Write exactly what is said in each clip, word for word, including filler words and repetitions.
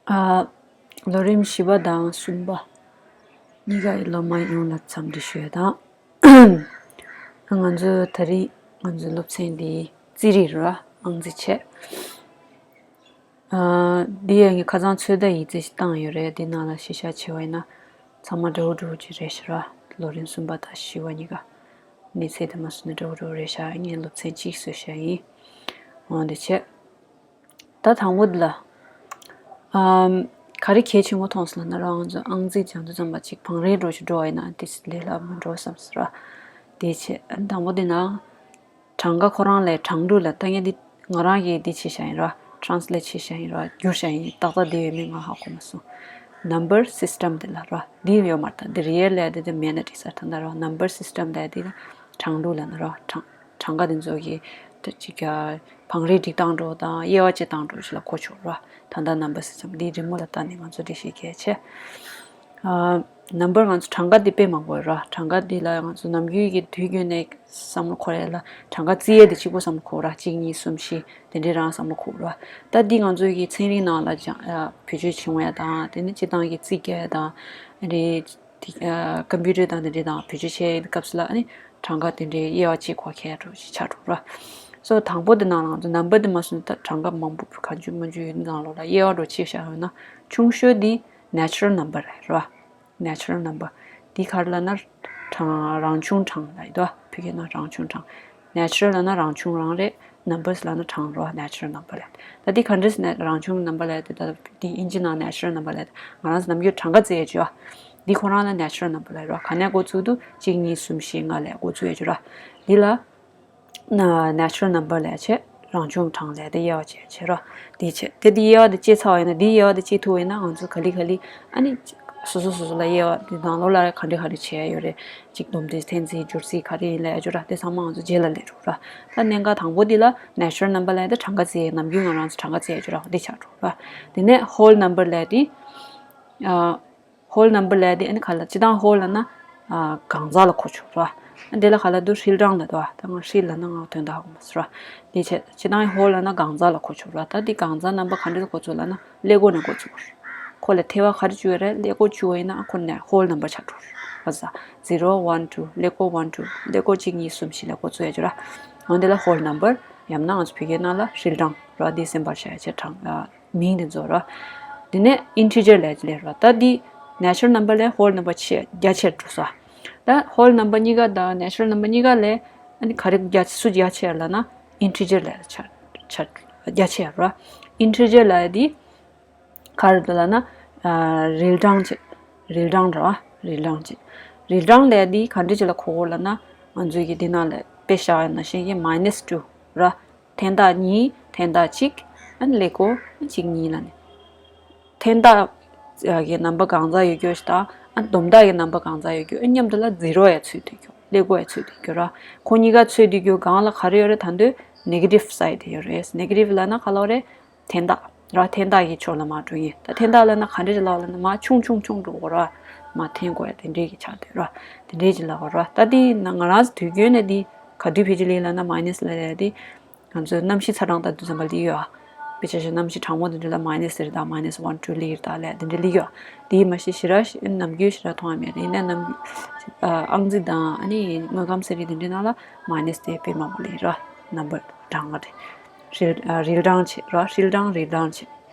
ཨ། ལོ་རིམ་བཞི་པ་དང་གསུམ་པ་གཉིས་ཀ་ཡི་སློབ་མ་ཡོངས་ལ་འཚམས་འདྲི་ཞུ་ཡ་དང་། ང་ཚོ་ད་རེས་ང་ཚོའི་སློབ་ཚན་འདི་རྩིས་རིག་རེད་བ། ཨང་རྩིས་བྱས། ཨ། འདི་ཡང་ངས་ཁ་སང་ཚོད་ལྟ་ཡིག་ཚད་ཞིག་བཏང་ཡོད་རེད། འདི་ནང་ལ་གཞི་བཞག་བྱས་པ་ཡིན་ན་ཚང་མ་འདྲ་བོ་འདྲ་བོ་ཅིག་རེད་ཤག་ར། ལོ་རིམ་གསུམ་པ་དང་བཞི་པ་གཉིས་ཀ་གནས་ཚད་དེ་མ་སོང་ན་འདྲ་བོ་འདྲ་བོ་རེད་ཤག་ངས་སློབ་ཚན་གཅིག་བཟོས་བཞག་ཡིན། འོ་འདི་བྱས། ད་དང་པོ་འདི་ལ། ཨམ། ག་རེ་གལ་ཆེན་པོ་མཐོང་སོང་ལབ་ན་རང་ཚོ་ཨང་རྩིས་སྦྱང་དུས་ཙམ་པ་ཅིག་བང་རིམ་འགྲོ་ཞིག་འགྲོ་བ་ཡིན་ན་དེ་ལས་སླ་མོ་འགྲོ་བསམ་སོང་ར། དེ་བྱས་དང་པོ་འདི་ན། གྲངས་ཀ་ཁོ་རང་ལས་གྲངས་དྲུག་ལ་ལྟ་ངན་འདི་ང་རང་གིས་འདི་བྱེད་བཞག་ཡིན་ར། translate བྱེད་བཞག་ཡིན་ར། བསྒྱུར་བཞག་ཡིན། ཏག་ཏག་འདི་ཡོད་མེད་ང་ཧ་གོ་མ་སོང་། number system འདི་ལ་ར། འདི་ཡོད་མ་རེད། ད་འདི་real ལས་འདི་འདི་མེད་ན་འགྲིག་ས་རེད། ད་ལྟ་ར་number system ལས་འདི་ལ་གྲངས་དྲུག་ལབ་ན་ར། གྲངས་གྲངས་ཀ་འདི་ཚོ་གི་ད་ཅིག་ཡ་བང་རིམ་སྒྲིག་སྟངས་འགྲོ་དང་དབྱེ་བ་དཔྱད་སྟངས་འགྲོ་ཞིག་ལ་གོ་ཆོག་ར། ད་ལྟ་number system འདིའི་རི་མོ་ལ་ལྟ་ནས་ང་ཚོ་འགྲེལ་བཤད་གལ་ཆེ། ཨ། number ང་ཚོ་གྲངས་ཀ་འདི་དཔེ་མང་པོ་ཡོད་ར། གྲངས་ཀ་འདི་ལ་ང་ཚོ་ནམ་རྒྱུན་གྱི་དུས་རྒྱུན་ནས་བསམ་བློ་འཁོར་ཡ་ལ་གྲངས་ཀ་རྩིས་ཡས་འདི་གཅིག་པོ་བསམ་བློ་འཁོར་ར། གཅིག་གཉིས་གསུམ་བཞི་དེ་འདྲའི་རང་བསམ་བློ་འཁོར་ར། ད་འདི་ང་ཚོའི་གི་ཚན་རིག་ནང་ལ་སྦྱང་ཨ། བེད་སྤྱོད་བྱུང་ཡ་དང་དེ་ནི་སྤྱིར་བཏང་གི་རྩིས་རྒྱག་ཡ་དང་རེད། དེ། ཨ། ཀམ་པུ་ཊར་དང་དེ་འདྲའི་དང་བེད་སྤྱོད་བྱེད་ཡ་སྐབས་སུ་ལ་ཨ་ནི་གྲངས་ཀ་དེ་འདྲའི་དབྱེ་བ་ཕྱེ་གོ་ཁེལ་འགྲོ་ཞིག་ཆགས་འགྲོ་ར། སོ་དང་པོ་དེ་ནང་ལ་ང་ཚོ་number དེ་མ་སོང་ད་གྲངས་ཀ་མང་པོ་གང་བྱུང་མང་བྱུང་ཡོད་ནང་ལོགས་ལ་དབྱེ་བ་འགྲོ་ཕྱེ་བཞག་ཡོད་ན་ཆུང་ཤོས་དེ་natural number རེད་ར། natural number འདི་ག་རེ་ལབ་ན་གྲངས་རང་བྱུང་གྲངས་ལ་ཡོད་དོ། བོད་སྐད་ནང་རང་བྱུང་གྲངས། natural ལབ་ན་རང་བྱུང་རང་རེད། numbers ལབ་ན་གྲངས་རོ། natural number ལབ། ད་འདི་ག་འདྲས་ནས་རང་བྱུང་number ལབ་དེ་ད་འདི་དབྱིན་ཇི་ནང་natural number ལབ་ང་རང་ཚོ་ནམ་རྒྱུན་གྲངས་ཀ་རྩིས་ཡས་བྱོས། འདི་ཁོ་རང་ལ་natural number ལབ་རོ། ག་ནས་འགོ་ཚུགས་འདུག་གཅིག་གཉིས་གསུམ་བཞི་ལྔ་ལས་འགོ་ཚུགས་ཡས་བྱོས་ར། འདི་ལ་ན་natural number ལབ་བྱས་རང་བྱུང་གྲངས་ལབ་དེ་དབྱེ་བ་ཕྱེ་བྱས་རོ། འདི་བྱས་དེ་འདི་དབྱེ་བ་དེ་ཕྱེ་ཚར་བ་ཡིན་ན་འདི་དབྱེ་བ་དེ་ཕྱེ་ཐུབ་པ་ཡིན་ན་ང་ཚོ་ག་ལེ་ག་ལེ་ཨ་ནི་སོ་སོ་སོ་སོ་ལ་དབྱེ་བ་དེ་ནང་ལོགས་ལ་ག་འདྲ་ག་འདྲ་བྱས་ཡོད་རེད། གཅིག་སྡོམ་རྩིས་འཐེན་རྩིས་སྦྱོར་རྩིས་ག་རེ་ཡིན་ལབ་ཡ་ཅོ་ར་དེ་ཚང་མ་ང་ཚོ་རྗེས་ལ་ལས་འགྲོ་ར། ད་གནད་འགག་དང་པོ་འདི་ལ་natural number ལབ་ཡ་དེ་གྲངས་ཀ་རྩིས་ནམ་རྒྱུན་ང་རང་ཚོ་གྲངས་ཀ་རྩིས་ཡ་ཅོ་ར་འདི་ཆགས་འགྲོ་ར། དེ་ནས་whole number ལབ་ཡ་དེ། ཨ། whole number ལབ་ཡ་དེ་ཨ་ནི་ག་ལ་སྤྱིར་བཏང་whole ལབ་ན། ཨ། གང་ཟག་ལ་གོ་ཆོག་ར། ཨ་དེ་ལ་ག་ལ་འདུག་ཧྲིལ་གྲངས་ལབ་འདུག་ཨ་ད་ང་ཧྲིལ་ལབ་ན་ང་དོན་དག་ཧ་གོ་མ་སོང་ར། དེ་བྱས་སྤྱིར་བཏང་whole ལབ་ན་གང་ཟག་ལ་གོ་ཆོག་ར། ད་དེ་གང་ཟག་རྣམ་པ་ག་འདྲ་ལ་གོ་ཆོག་ལབ་ན་ཀླད་ཀོར་ནས་གོ་ཆོག་ཁོ་ལ་ཐེ་བ་ག་རེ་བཅུག་ཡོད་རེད། ཀླད་ཀོར་བཅུག་པ་ཡིན་ན་ཁོ་ནས་whole number ཆགས་འགྲོ། ཨ་ཟ། zero one two ཀླད་ཀོར་one two ཀླད་ཀོར་གཅིག་གཉིས་གསུམ་བཞི་ལ་འགོ་ཚུགས་ཡ་ཅོ་ར། འོན་དེ་ལ་whole number ཡང་ན་ང་ཚོ་བོད་སྐད་ནང་ལ་ཧྲིལ་གྲངས་ར། འདི་སེམས་པར་བྱ་ཡ་ཆེ་གྲངས་ཨ། མིང་དེ་ཚོ་ར། དེ་ནས་integer ལབ་ལབ་ར། ད་འདི་natural number ལས་whole number ཆེ་རྒྱ་ཆེར་འགྲོ་ས། ད་whole number གཉིས་ཀ་དང་natural number གཉིས་ཀ་ལས་ཨ་ནི་ག་རེ་རྒྱ་སུ་རྒྱ་ཆེ་ལབ་ན་integer ལབ་ཆ་ཆ་རྒྱ་ཆེ་ར། integer ལབ་འདི་ག་རེ་འདུག་ལབ་ན། ཨ། རིལ་གྲངས་ཆེ། རིལ་གྲངས་ར། རིལ་གྲངས་ཆེ། རིལ་གྲངས་ལབ་འདི་ག་འདྲ་ཅིག་ལ་གོ་དགོས་ལབ་ན་ང་ཚོའི་གི་འདི་ནང་ལ་དཔེ་བཞག་ཡ་ནང་བཞིན་གྱི་minus two ར། འཐེན་ཐག་གཉིས། འཐེན་ཐག་གཅིག་ཨ་ནི་ཀླད་ཀོར་གཅིག་གཉིས་ལ་ནི། འཐེན་ཐག་གི་རྣམ་པ་གང་ཙམ་ཡོད་རྒྱུ་ཞིག་དང་ཨ་སྡོམ་ཐག་གི་རྣམ་པ་གང་ཙམ་ཡོད་རྒྱུ་ཨ་མཉམ་དུ་ལ་zero ཡ་ཚུད་སྡོད་རྒྱུ། ཀླད་ཀོར་ཡ་ཚུད་སྡོད་རྒྱུ་ར། ཁོ་གཉིས་ཀ་ཚུད་སྡོད་རྒྱུ་སྒང་ལ་ག་རེ་ཡོད་རེད། ད་དུང་negative side ཡོད་རེད། negative ལབ་ན་ག་ལབ་རེད། འཐེན་ཐག་ར། འཐེན་ཐག་གི་ཕྱོགས་ལ་མར་འགྲོ་ཡིན། ད་འཐེན་ཐག་ལབ་ན་ག་འདྲ་ཅིག་ལབ་ལབ་ན་མར་ཆུང་ཆུང་ཆུང་འགྲོ་དགོས་ར། མར་འཐེན་དགོས་ཡ་དེ་འདྲས་ཀྱི་ཆགས་སྡོད་ར། དེ་འདྲས་ཅིག་ལབ་དགོས་ར། ད་དེ་ན་ང་རང་ཚོ་དུས་རྒྱུན་ནས་དེ་ག་དུས་ཕལ་ཆེར་ལབ་ལབ་ན་minus ལབ་ལབ་དེ། ང་ཚོའི་གནམ་གཤིས་ཚ་གྲང་ལྟ་དུས་ཙམ་པ་ལབ་ཡོད་ཨ། དཔེ་ཆ་བཞག་གནམ་གཤིས་གྲང་མོ་དེ་འདྲ་ལ་minus ཟེར་དང་minus one two ལབ་ཡོད་ད་ལབ་དེ་འདྲ་ལབ་ཡོད། དེ་མ་གཞི་ཞེ་དྲག་ནམ་རྒྱུན་ཞེ་དྲག་མཐོང་ཡ་མེད་རེད། ཡིན་ན་ནམ་ཨ་ཨང་རྩིས་དང་ཨ་ནི་དངོས་ཁམས་ཟེར་རིགས་དེ་འདྲའི་ནང་ལ་minus དེ་དཔེ་མང་པོ་ལབ་ཡོད་ར། number གྲངས་ཀ་དེ། རིལ་ཨ་རིལ་གྲངས་ཆེ་ར། ཧྲིལ་གྲངས་རིལ་གྲངས་ཆེ།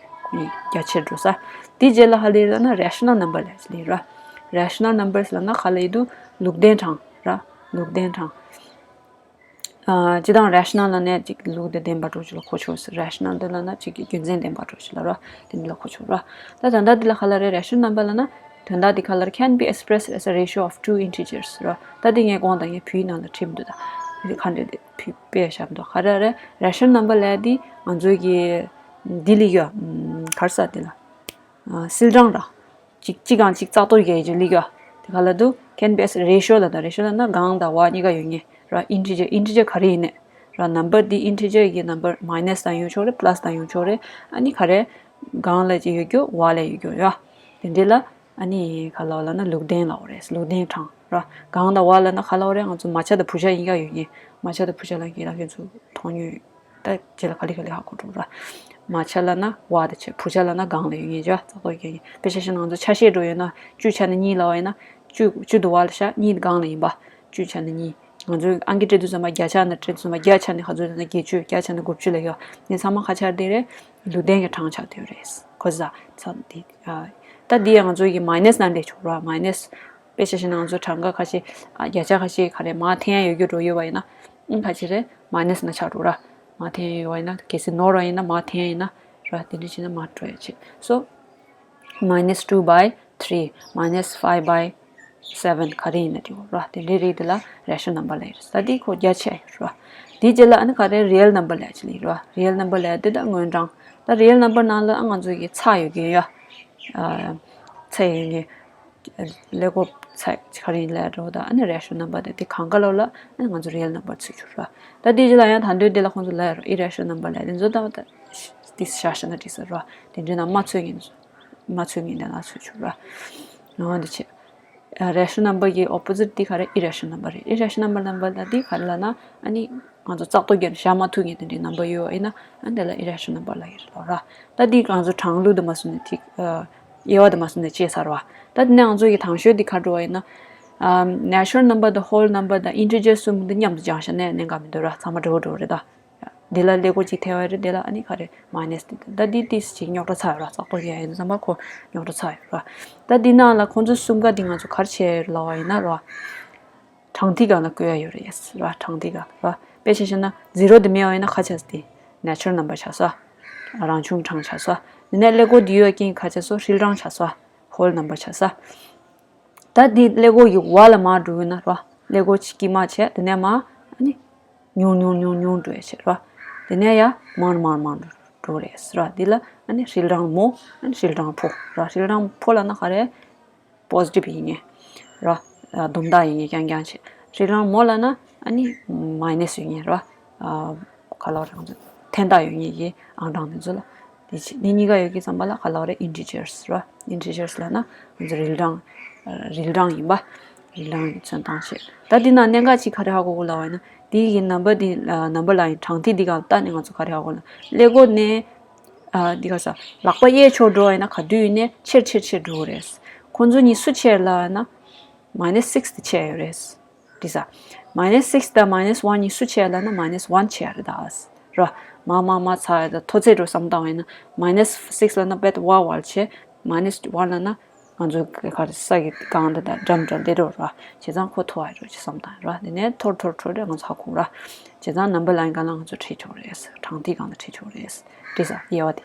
ཁོ་གཉིས་རྒྱ་ཆེར་འགྲོ་ས། དེ་རྗེས་ལ་ཧ་ལས་ལ་ན་rational number ལབ་ཅིག་ལབ་ར། rational numbers ལབ་ན་ཁ་ལ་ཡི་དུ་ལུགས་ལྡན་གྲངས་ར། ལུགས་ལྡན་གྲངས། ཨ་སྤྱིར་བཏང་rational ལབ་ན་ཅིག་ལུགས་དང་ལྡན་པ་འདྲ་ཅིག་ལ་གོ་ཆོག་ཟེར། rational དེ་ལབ་ན་ཅིག་རྒྱུ་མཚན་ལྡན་པ་འདྲ་ཅིག་ལ་ར། དེ་འདི་ལ་གོ་ཆོག་ར། ད་ད་ལྟ་འདི་ལ་ཁ་ལ་རེ་rational number ལབ་ན་དོན་དག་འདི་ཁ་ལ་རེ་can be expressed as a ratio of two integers ར། ད་འདི་ངས་གོང་དང་ངས་བོད་ཡིག་ནང་ལ་བྲིས་མི་འདུག་ད་འདི་ཁ་འདྲ་འདི་བོད་དཔེ་བཞག་མི་འདུག་ཁ་ར་རེ་rational number ལབ་འདི་ང་ཚོའི་གི་འདི་ལི་གི་ཨམ་ག་རེ་ཟེར་འདི་ལ། ཨ་ཧྲིལ་གྲངས་ར། གཅིག་གཅིག་གང་གཅིག་རྩ་གཏོར་རྒྱག་ཡས་ཀྱི་ལི་གི་དེ་ག་ལ་འདུག can be as ratio ལབ་ད་ratio ལབ་ན་གང་དང་བ་གཉིས་ཀ་ཡོད་ངེས་ར། integer integer ག་རེ་ཡིན་ནས་ར། number འདི་integer གི་number minus དང་ཡོང་ཆོག་རེད། plus དང་ཡོང་ཆོག་རེད། ཨ་ནི་ག་རེ་གང་ལ་ཅིག་ཡོད་རྒྱུ་བ་ལ་ཡོད་རྒྱུ་ཡ། དེ་འདྲ་ལ་ཨ་ནི་ག་ལ་ལབ་ན་ལུགས་ལྡན་ལབ་རེད། ལུགས་ལྡན་གྲངས་ར། གང་དང་བ་ལབ་ན་ག་ལབ་རེད། ང་ཚོ་མ་ཆ་དང་བུ་ཆ་གཉིས་ཀ་ཡོད་ངེས། མ་ཆ་དང་བུ་ཆ་ལབ་མཁན་ལ་ཁྱོད་ཚོ་མཐོང་མྱོང་ཡོད། ད་རྗེས་ལ་ག་ལེ་ག་ལེ་ཧ་གོ་འགྲོ་ར། མ་ཆ་ལབ་ན་བ་དེ་བྱས། བུ་ཆ་ལབ་ན་སྒང་ལ་ཡོད་ངེས་ཅོ། རྩ་གཏོར་གྱི་ཡིན། དཔེ་ཆ་བཞག་ན་ང་ཚོ་ཆ་ཤས་འགྲོ་ཡོད་ན་བཅུ་ཆ་ནས་གཉིས་ལབ་པ་ཡིན་ན་བཅུ་བཅུ་དུ་བ་ལ་བཞག་གཉིས་སྒང་ལ་ཡིན་པ། བཅུ་ཆ་ནས་གཉིས། ང་ཚོས་ཨང་ཀི་སྤྲད་དུས་ཙམ་པ་བརྒྱ་ཆ་ནས་སྤྲད་དུས་ཙམ་པ་བརྒྱ་ཆ་ནས་ག་ཚོད་ཡོད་ན་བརྒྱད་ཅུ། བརྒྱ་ཆ་ནས་དགུ་བཅུ་ལ་ཡོད། འདི་ཚང་མ་ག་ཆ་དེ་རེད། ལུས་རྟེན་གྱི་གྲངས་ཆགས་བསྡད་ཡོད་རེད། ཁོ་ཟ་ཚ་འདི། ཨ། ད་འདི་ཡང་ང་ཚོ་གི་མའི་ནས་ནང་སླེབས་ཆོག་ར། མའི་ནས། དཔེ་ཆ་བཞག་ན་ང་ཚོ་གྲངས་ཀ་ཁ་ཤས། ཨ། བརྒྱ་ཆ་ཁ་ཤས་ག་རེ་མར་འཐེན་ཡ་ཡོད་རྒྱུ་འགྲོ་ཡོད་པ་ཡིན་ན། ཨང་ཁ་ཤས་རེད། མའི་ནས་ནང་ཆགས་འགྲོ་ར། མར་འཐེན་ཡ་ཡོད་པ་ཡིན་ན། གལ་སྲིད་ནོར་བ་ཡིན་ན་མར་འཐེན་ཡ་ཡིན་ན་ར། དེ་འདྲ་བྱས་ན་མར་འགྲོ་ཡ་བྱེད། So minus two by three, minus five by seven ག་རེ་ཡིན་ན་འགྲིག་གོ་ར། དེ་རིགས་དེ་ལ་rational number ལབ་ཡོད་རེད། ད་འདི་ཁོ་རྒྱ་ཆེ་ཡོད་ར། དེའི་རྗེས་ལ་ཨ་ནི་ག་རེ་real number ལབ་ཅིག་ལ་ཡོད་ར། Real number ལབ་དེ་ད་དངོས་གྲངས། ད་real number ནང་ལ་ཨ་ང་ཚོ་གི་ཚེག་ཡོད་ཀྱི་ཡོད། ཨ། ཚེག་ཡོད་ཀྱི། ཀླད་ཀོར་ཚེག་ག་རེ་ཡིན་ལབ་འགྲོ། ད་ཨ་ནི་rational number དེ་དེ་གང་ག་ལོག་ལ་ཨ་ནི་ང་ཚོ་real number ཚུད་ཆོག་ར། ད་དེའི་རྗེས་ལ་ཡང་ད་དུང་དེ་ལ་ཁོང་ཚོ་ལབ་ཡོད་ར། irrational number ལབ་དེ་ཚོ་ད་ད་དེ་བཞག་བཞག་ན་འགྲིག་ས་ར། དེ་འདྲའི་ནང་མ་ཚུད་མཁན། མ་ཚུད་མཁན་དེ་ལ་ཚུད་ཆོག་ར། འོ་འདི་བྱས། ཨ། rational number གི་opposite དེ་ག་རེ། irrational number རེད། irrational number ལབ་དེ་ག་རེ་ལབ་ན། ཨ་ནི་ང་ཚོ་རྩ་གཏོར་བརྒྱབ་ནས་བཞག་མ་ཐུབ་མཁན་དེ་འདྲའི་number ཡོད་པ་ཡིན་ན། ཨ་ནི་དེ་ལ་irrational number ལབ་ཀྱི་རེད་ལོ་ར། ད་འདི་ང་ཚོ་གྲངས་ལུགས་དང་མ་བཟུང་ནས་ཐིག་ཨ། དབྱེ་བ་དང་མ་བཟུང་ནས་དཔྱད་ཚར་བ། ད་དེ་ནས་ང་ཚོ་གི་དང་ཤོས་འདི་ག་རེ་འགྲོ་བ་ཡིན་ན། ཨ། natural number དང་whole number དང་integer གསུམ་འདི་མཉམ་དུ་སྦྱངས་བཞག་ན་གནད་འགག་མི་འདུག་ར། ཚང་མ་འདྲ་བོ་འདྲ་བོ་རེད་ད། འདི་ལ་ཀླད་ཀོར་གཅིག་ཐེབས་པ་རེད། འདི་ལ་ཨ་ནི་ག་རེ་minus དེ། ད་འདི་ཏིས་ཅིག་རྙོག་དྲ་ཚ་ཡོད་ར། རྩ་གཏོར་ཡ་ཡིན་བསམ་པ་ཁོ་རྙོག་དྲ་ཚ་ཡོད་ར། ད་འདི་ནང་ལ་ཁོང་ཚོ་གསུམ་ཀ་འདི་ང་ཚོ་ག་རེ་བྱས་ལབ་པ་ཡིན་ན་ར། གྲངས་ཐིག་སྒང་ལ་བཀོད་ཡ་ཡོད་རེད་ར། གྲངས་ཐིག་སྒང་ལ་ར། དཔེ་ཆ་བཞག་ན་zero དེ་མེད་པ་ཡིན་ན་ག་རེ་ཆགས་སོང་། དེ་natural number ཆགས་སོང་། རང་བྱུང་གྲངས་ཆགས་སོང་། འདི་ནས་ཀླད་ཀོར་འདི་ཡོད་པའི་རྐྱེན་གྱིས་ག་རེ་ཆགས་སོང་། ཧྲིལ་གྲངས་ཆགས་སོང་། whole number ཆགས་སོང་། ད་འདི་ཀླད་ཀོར་གྱི་འོག་ལ་མར་འགྲོ་ཡོད་ན་ར། ཀླད་ཀོར་གཅིག་དཀྱིལ་མ་བྱས། དེ་ནས་མར་ཨ་ནི་ཉུང་ཉུང་ཉུང་ཉུང་འགྲོ་ཡ་བྱེད་ར། དེ་ནས་ཡར་མར་མར་མར་འགྲོ་རེད་ར། འདི་ལ་ཨ་ནི་ཧྲིལ་གྲངས་མོ། ཨ་ནི་ཧྲིལ་གྲངས་ཕོ་ར། ཧྲིལ་གྲངས་ཕོ་ལབ་ན་ག་རེ། positive ཡིན་ངེས་ར། ཨ། དུམ་བརྡ་ཡིན་ངེས་རྐྱང་རྐྱང་བྱས། ཧྲིལ་གྲངས་མོ་ལབ་ན་ཨ་ནི་minus ཡིན་ངེས་ར། ཨ། ག་ལབ་རེད། འཐེན་རྟགས་ཡོད་ངེས་ཀྱི་ཨང་གྲངས་དེ་ཚོ་ལ། དེ་བྱས་འདི་གཉིས་ཀ་ཡོད་ཀྱི་བསམ་པ་ལ་ག་ལབ་རེད། integers ར། integers ལབ་ན་ང་ཚོ་རིལ་གྲངས། ཨ། རིལ་གྲངས་ཡིན་པ། རིལ་གྲངས་ཀྱི་མཚོན་སྟངས་བྱས། ད་འདི་ན་གནད་འགག་ཅིག་ག་རེ་ཧ་གོ་དགོས་ལབ་པ་ཡིན་ན། འདི་གི་number འདི། ཨ། number ལ་ཡིན། གྲངས་ཐིག་འདི་ག་ལ་བལྟས་ནས་ང་ཚོ་ག་རེ་ཧ་གོ་ལབ། ཀླད་ཀོར་ནས། ཨ། འདི་ག་ས། ལག་པ་གཡས་ཕྱོགས་འགྲོ་བ་ཡིན་ན་ག་དུས་ཡིན་ནའི་ཆེར་ཆེར་ཆེར་འགྲོ་གི་རེད། ཁོང་ཚོ་གཉིས་སུ་ཆེ་ལབ་ན། minus six དེ་ཆེ་ཡོད་རེད། འགྲིག་ས། minus six དང་minus one གཉིས་སུ་ཆེ་ལབ་ན་minus one ཆེ་ཡ་རེད་ད། ར། མ་མ་མ་ཚ་ཡ་ད་མཐོ་ཚད་འགྲོ་བསམ་བཏང་བ་ཡིན་ན། minus six ལབ་ན་བེད་ཝ་ཝར་ཆེ། minus one ལབ་ན་ང་ཚོ་ག་རེ་ས་གི་སྒང་དེ་དང་འགྲམ་འགྲམ་དེ་འགྲོ་ར། བྱས་ཙང་ཁོ་མཐོ་བ་འགྲོ་ཅིག་བསམ་བཏང་ར། དེ་ནས་མཐོར་མཐོར་མཐོར་རེ་ང་ཚོ་ཧ་གོ་ར། བྱས་ཙང་number line སྒང་ལ་ང་ཚོ་ཁྲིད་ཆོག་རེད། གྲངས་ཐིག་སྒང་ལ་ཁྲིད་ཆོག་རེད། འགྲིག་ས། དབྱེ་བ་དེ།